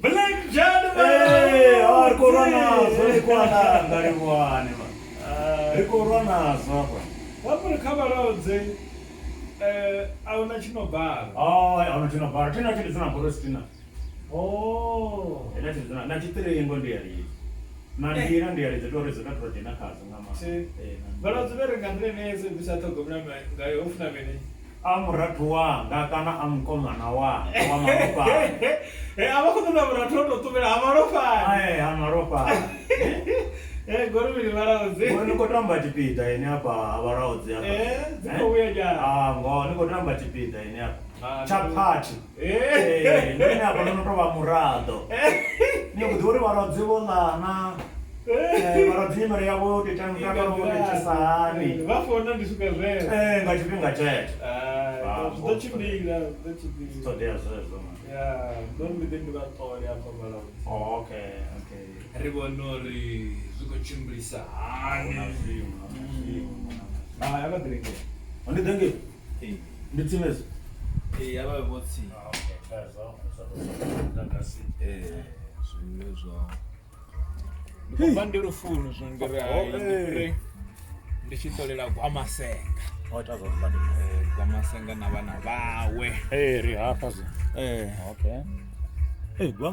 Black Jan. Ee, a ri khou lwa nazwo ri khou langa livhuwani ma ri khou lwa nazwo hafha. Vha kha vhalaudze a huna tshino bala. Hai, a huna tshino bala, thina tshi lidza na borostina. Oh. Ina tshi lidza na tshiṱiringo ndi ya lidza na ndila ndi ya lidza tori dzo tatu dzhena khadzo nga maanḓa. Ee, na ndila. Vhalaudze vha ri nga nḓila ine SABC ya ṱhogomela ngayo ho funa mini? A murathu wanga kana a mukomana wanga wa malofhani. A vha khou ṱoḓa murathu o tou ṱumela ha malofhani. Ae ha malofhani. Eh, ngori mini vhalaudze? Ngori ni khou tamba tshipiḓa ini hafha ha vhalaudze hafha. Eh, dzi khou vhuya nyana. Ah, ngoho ni khou tamba tshipiḓa ini hafha. Ah, Tsha party. Eh. Eh, ndi ine hafha no no tou vha muraḓo. Ni khou ḓivha uri vhalaudze vho ḽana. Eh, vhalaudze nyimele yavho yo tou ita mutakalo wo tou itisa hani. Vha founa ndi swika zwezwo. Eh, nga tshifhinga tshetsho. Ah, zwi ḓo tshimbila, zwi ḓo tshimbila. Ṱoḓea zwezwo man. Ya, ndo ri ndi ḓe ndi vha ṱole hafha vhalaudze. Oh, okay, okay. Ri vhone uri zwi khou tshimbilisa hani. Ahuna zwiṅwe, ahuna zwiṅwe, ahuna zwiṅwe. Hai, a vha ḓi lengela. Ndi ḓe ngei? Ee. Ndi tsini? Ee, a vha vhe vho tsini. Ah, okay, khazwo, zwa ḓo muḓagasi. Ee, zwivhe zwa. Ndi khou bva ndi lufuni zwino ndi ri hai, ndi fhire ndi tshi ṱolela Gwamasenga. O ita zwa vhukati. Eh, Gwamasenga na vhana vhawe. Ee, ri hafha zwi. Eh. Okay. Ee, gwa